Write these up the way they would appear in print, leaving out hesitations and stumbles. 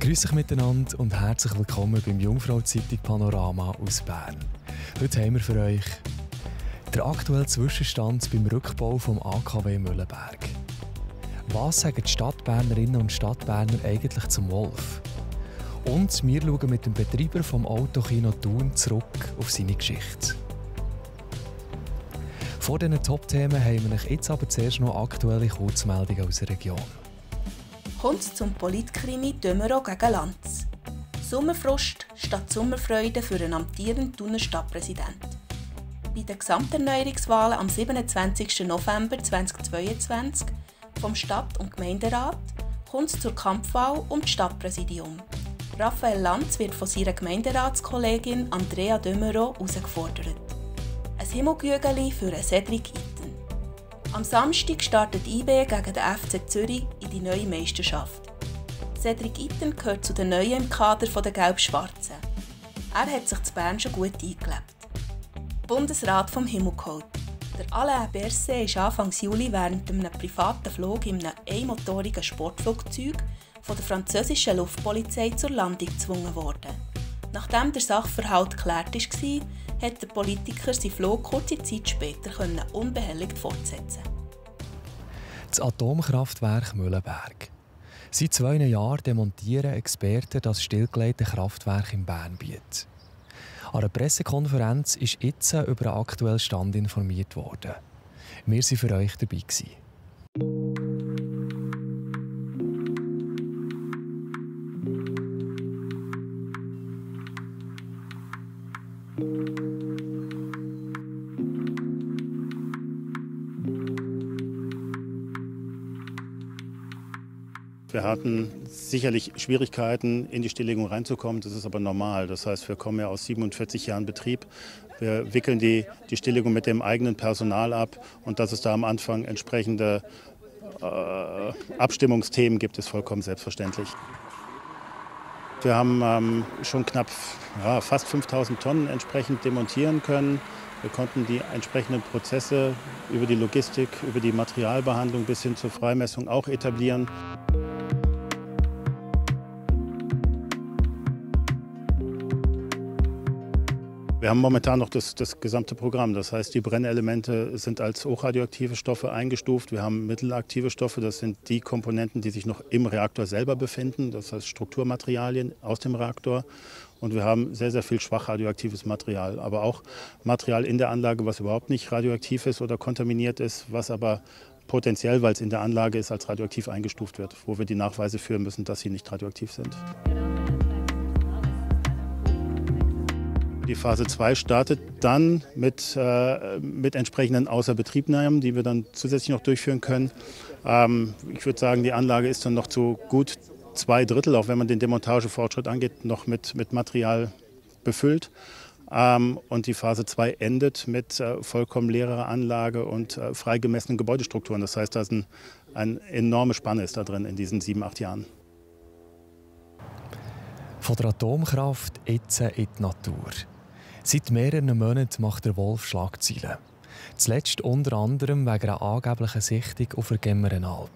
Grüß euch miteinander und herzlich willkommen beim Jungfrau-Zeitung Panorama aus Bern. Heute haben wir für euch den aktuellen Zwischenstand beim Rückbau vom AKW Mühlenberg. Was sagen die Stadtbernerinnen und Stadtberner eigentlich zum Wolf? Und wir schauen mit dem Betreiber vom Autokino Thun zurück auf seine Geschichte. Vor diesen Top-Themen haben wir euch jetzt aber zuerst noch aktuelle Kurzmeldungen aus der Region. Kommt zum Politkrimi Dömero gegen Lanz. Sommerfrost statt Sommerfreude für einen amtierenden Thuner Stadtpräsidenten. Bei den Gesamterneuerungswahlen am 27. November 2022 vom Stadt- und Gemeinderat kommt es zur Kampfwahl um das Stadtpräsidium. Raphael Lanz wird von seiner Gemeinderatskollegin Andrea Dömero herausgefordert. Ein Himmelgügeli für Cedric Itten. Am Samstag startet IB gegen den FC Zürich in die neue Meisterschaft. Cedric Itten gehört zu den Neuen im Kader der Gelb-Schwarzen. Er hat sich zu Bern schon gut eingelebt. Bundesrat vom Himmel geholt. Der Alain Berset ist Anfang Juli während einem privaten Flug in einem einmotorigen Sportflugzeug von der französischen Luftpolizei zur Landung gezwungen worden. Nachdem der Sachverhalt geklärt war, hat der Politiker seinen Flug kurze Zeit später unbehelligt fortsetzen. Das Atomkraftwerk Mühlenberg. Seit 2 Jahren demontieren Experten das stillgelegte Kraftwerk in Bernbiet. An einer Pressekonferenz ist jetzt über den aktuellen Stand informiert worden. Wir waren für euch dabei. Wir hatten sicherlich Schwierigkeiten, in die Stilllegung reinzukommen. Das ist aber normal. Das heißt, wir kommen ja aus 47 Jahren Betrieb. Wir wickeln die Stilllegung mit dem eigenen Personal ab. Und dass es da am Anfang entsprechende Abstimmungsthemen gibt, ist vollkommen selbstverständlich. Wir haben schon fast 5000 Tonnen entsprechend demontieren können. Wir konnten die entsprechenden Prozesse über die Logistik, über die Materialbehandlung bis hin zur Freimessung auch etablieren. Wir haben momentan noch das gesamte Programm. Das heißt, die Brennelemente sind als hochradioaktive Stoffe eingestuft. Wir haben mittelaktive Stoffe. Das sind die Komponenten, die sich noch im Reaktor selber befinden. Das heißt Strukturmaterialien aus dem Reaktor. Und wir haben sehr, sehr viel schwach radioaktives Material. Aber auch Material in der Anlage, was überhaupt nicht radioaktiv ist oder kontaminiert ist, was aber potenziell, weil es in der Anlage ist, als radioaktiv eingestuft wird, wo wir die Nachweise führen müssen, dass sie nicht radioaktiv sind. Die Phase 2 startet dann mit entsprechenden Außerbetriebnahmen, die wir dann zusätzlich noch durchführen können. Ich würde sagen, die Anlage ist dann noch zu gut 2/3, auch wenn man den Demontagefortschritt angeht, noch mit Material befüllt. Und die Phase 2 endet mit vollkommen leerer Anlage und frei gemessenen Gebäudestrukturen. Das heißt, da ist eine enorme Spanne ist da drin in diesen 7-8 Jahren. Von der Atomkraft jetzt in die Natur. Seit mehreren Monaten macht der Wolf Schlagzeilen. Zuletzt unter anderem wegen einer angeblichen Sichtung auf der Gemmerenalp.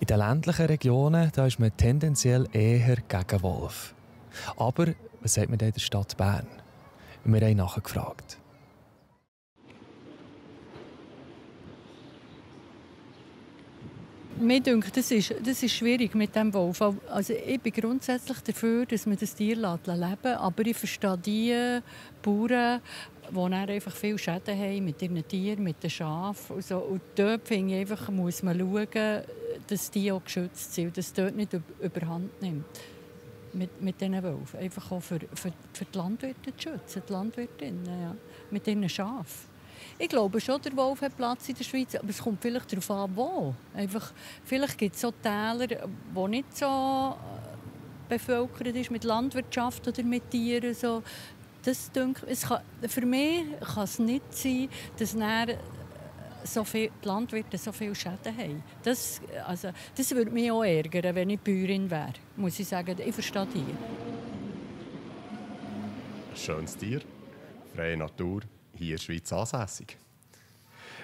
In den ländlichen Regionen da ist man tendenziell eher gegen Wolf. Aber was sagt man denn in der Stadt Bern? Wir haben nachgefragt. Mir denkt, das ist schwierig mit dem Wolf. Also ich bin grundsätzlich dafür, dass man das Tier leben lässt. Aber ich verstehe die Bauern, die dann einfach viele Schäden haben mit ihren Tieren, mit den Schafen. Und, so. Und dort finde ich einfach, muss man schauen, dass die auch geschützt sind und dass dort nicht überhand nimmt. Mit diesen Wölfen. Einfach auch für die Landwirte zu schützen, die Landwirtinnen, ja. Mit ihren Schafen. Ich glaube schon, der Wolf hat Platz in der Schweiz, aber es kommt vielleicht darauf an, wo. Einfach, vielleicht gibt es so Täler, die nicht so bevölkert sind mit Landwirtschaft oder mit Tieren. So. Das, für mich kann es nicht sein, dass die Landwirte so viele Schäden haben. Das würde mich auch ärgern, wenn ich Bäuerin wäre. Muss ich sagen, ich verstehe die. Ein schönes Tier, freie Natur. Hier in der Schweiz ansässig.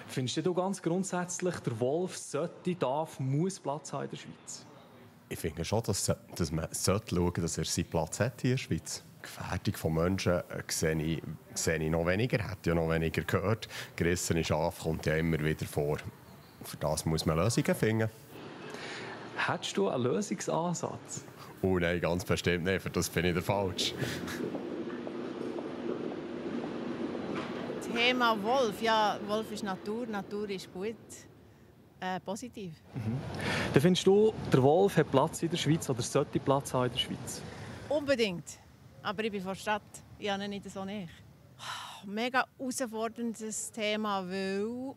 Findest du ganz grundsätzlich, der Wolf muss Platz haben in der Schweiz? Ich finde schon, dass man schauen sollte, dass er seinen Platz hat hier in der Schweiz. Gefährdung von Menschen sehe ich noch weniger, hätte ja noch weniger gehört. Gerissene Schafe kommt ja immer wieder vor. Für das muss man Lösungen finden. Hättest du einen Lösungsansatz? Oh nein, ganz bestimmt nicht, für das bin ich der Falsch. Thema Wolf. Ja, Wolf ist Natur, Natur ist gut. Positiv. Dann findest du, der Wolf hat Platz in der Schweiz oder sollte Platz haben in der Schweiz? Unbedingt. Aber ich bin von der Stadt. Ich habe ihn nicht so nah. Mega herausforderndes Thema, weil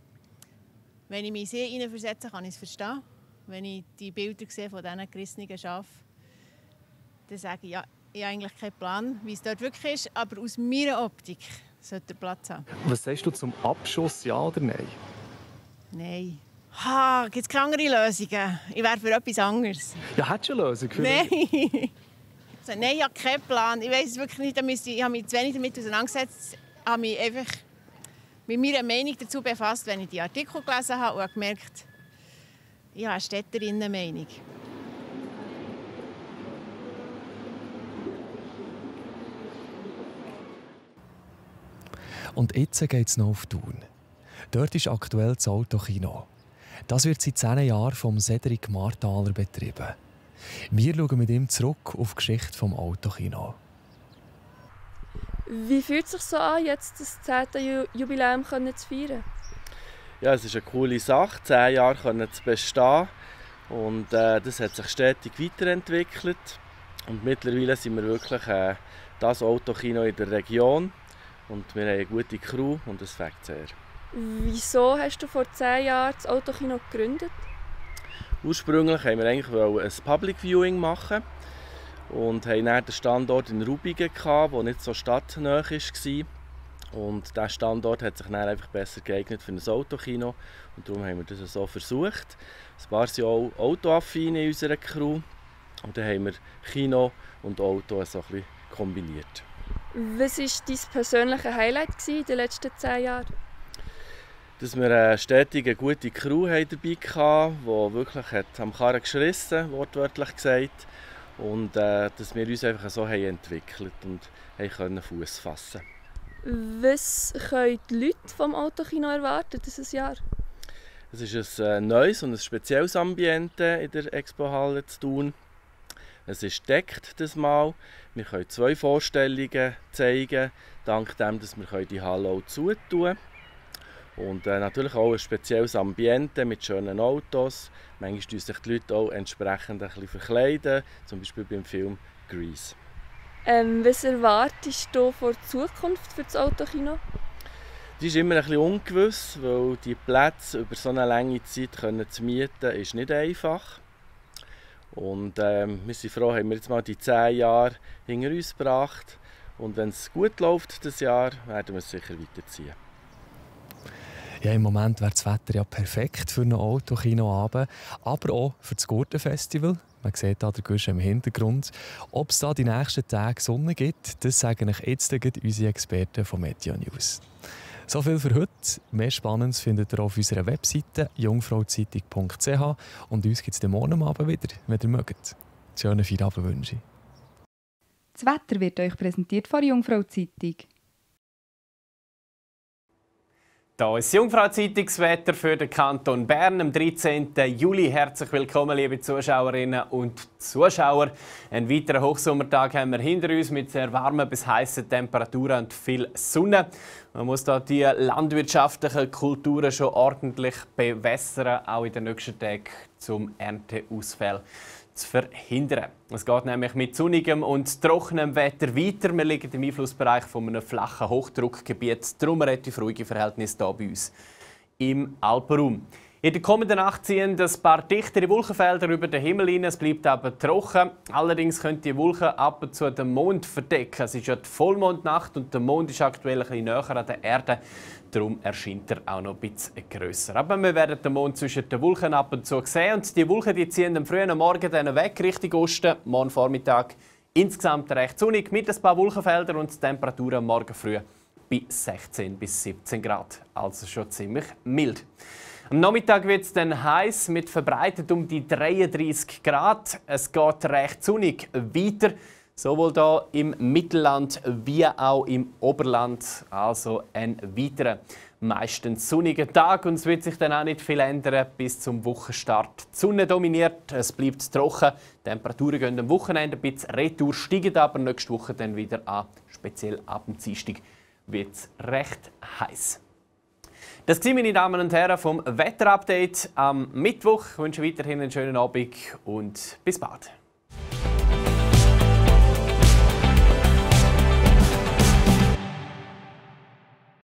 wenn ich mich sehr hineinversetze, kann ich es verstehen. Wenn ich die Bilder sehe von diesen gerissenen Schafen, dann sage ich, ja, ich habe eigentlich keinen Plan, wie es dort wirklich ist. Aber aus meiner Optik sollte er Platz haben. Was sagst du zum Abschuss, ja oder nein? Nein. Gibt es keine anderen Lösungen? Ich wäre für etwas anderes. Ja, hättest du eine Lösung für Nein. Nein, ich habe keinen Plan. Ich weiß es wirklich nicht. Ich habe mich zu wenig damit auseinandergesetzt. Ich habe mich einfach mit meiner Meinung dazu befasst, wenn ich die Artikel gelesen habe und habe gemerkt, ich habe eine Städterinnen-Meinung. Und jetzt geht es noch auf Thun. Dort ist aktuell das Autokino. Das wird seit 10 Jahren vom Cedric Marthaler betrieben. Wir schauen mit ihm zurück auf die Geschichte des Autokino. Wie fühlt es sich so an, jetzt das 10. Jubiläum zu feiern? Ja, es ist eine coole Sache, 10 Jahre zu bestehen. Und das hat sich stetig weiterentwickelt. Und mittlerweile sind wir wirklich das Autokino in der Region. Und wir haben eine gute Crew und das fängt sehr. Wieso hast du vor 10 Jahren das Autokino gegründet? Ursprünglich wollten wir eigentlich ein Public Viewing machen und hatten dann den Standort in Rubigen, der nicht so stadtnah war. Und dieser Standort hat sich dann einfach besser geeignet für ein Autokino und darum haben wir das so versucht. Ein paar sind auch autoaffin in unserer Crew und dann haben wir Kino und Auto so ein bisschen kombiniert. Was war dein persönliches Highlight in den letzten 10 Jahren? Dass wir eine stetige, gute Crew dabei hatten, die wirklich am Karren geschrissen, wortwörtlich gesagt. Und dass wir uns einfach so entwickelt und Fuß fassen konnten. Was können die Leute vom Autokino erwarten dieses Jahr? Es ist ein neues und ein spezielles Ambiente in der Expo-Halle zu Thun. Es ist deckt das Mal. Wir können 2 Vorstellungen zeigen, dank dem, dass wir die Halle auch zutun können. Und natürlich auch ein spezielles Ambiente mit schönen Autos. Manchmal tun sich die Leute auch entsprechend ein bisschen verkleiden, zum Beispiel beim Film «Grease». Was erwartest du von der Zukunft für das Autokino? Die ist immer ein bisschen ungewiss, weil die Plätze über so eine lange Zeit zu mieten ist nicht einfach. Und wir sind froh, haben wir jetzt mal die 10 Jahre hinter uns gebracht. Und wenn es gut läuft das Jahr, werden wir es sicher weiterziehen. Ja, im Moment wäre das Wetter ja perfekt für ein Autokinoabend, aber auch für das Gurtenfestival. Man sieht hier den Gusch im Hintergrund. Ob es da die nächsten Tage Sonne gibt, das sagen euch jetzt unsere Experten von Meteo News. So viel für heute. Mehr Spannendes findet ihr auf unserer Webseite jungfrauzeitung.ch und uns gibt es morgen Abend wieder, wenn ihr mögt. Schönen Feierabend wünsche ich. Das Wetter wird euch präsentiert von Jungfrau Zeitung. Hier ist das Jungfrau-Zeitungswetter für den Kanton Bern am 13. Juli. Herzlich willkommen, liebe Zuschauerinnen und Zuschauer. Einen weiteren Hochsommertag haben wir hinter uns mit sehr warmen bis heißen Temperaturen und viel Sonne. Man muss da die landwirtschaftlichen Kulturen schon ordentlich bewässern, auch in den nächsten Tagen, zum Ernteausfall zu verhindern. Es geht nämlich mit sonnigem und trockenem Wetter weiter. Wir liegen im Einflussbereich von einem flachen Hochdruckgebiet. Darum relativ ruhige Verhältnisse hier bei uns im Alpenraum. In der kommenden Nacht ziehen ein paar dichtere Wolkenfelder über den Himmel hin. Es bleibt aber trocken. Allerdings können die Wolken ab und zu den Mond verdecken. Es ist ja die Vollmondnacht und der Mond ist aktuell ein bisschen näher an der Erde. Darum erscheint er auch noch ein bisschen grösser. Aber wir werden den Mond zwischen den Wolken ab und zu sehen. Und die Wolken ziehen am frühen Morgen dann weg Richtung Osten. Morgen Vormittag insgesamt recht sonnig mit ein paar Wolkenfeldern und die Temperaturen morgen früh bei 16 bis 17 Grad. Also schon ziemlich mild. Am Nachmittag wird es dann heiß mit verbreitet um die 33 Grad. Es geht recht sonnig weiter, sowohl hier im Mittelland wie auch im Oberland. Also ein weiterer, meistens sonniger Tag, und es wird sich dann auch nicht viel ändern bis zum Wochenstart. Die Sonne dominiert, es bleibt trocken, die Temperaturen gehen am Wochenende ein bisschen retour, steigen aber nächste Woche dann wieder an. Speziell ab dem Dienstag wird es recht heiß. Das war, meine Damen und Herren, vom Wetterupdate am Mittwoch. Ich wünsche weiterhin einen schönen Abend und bis bald.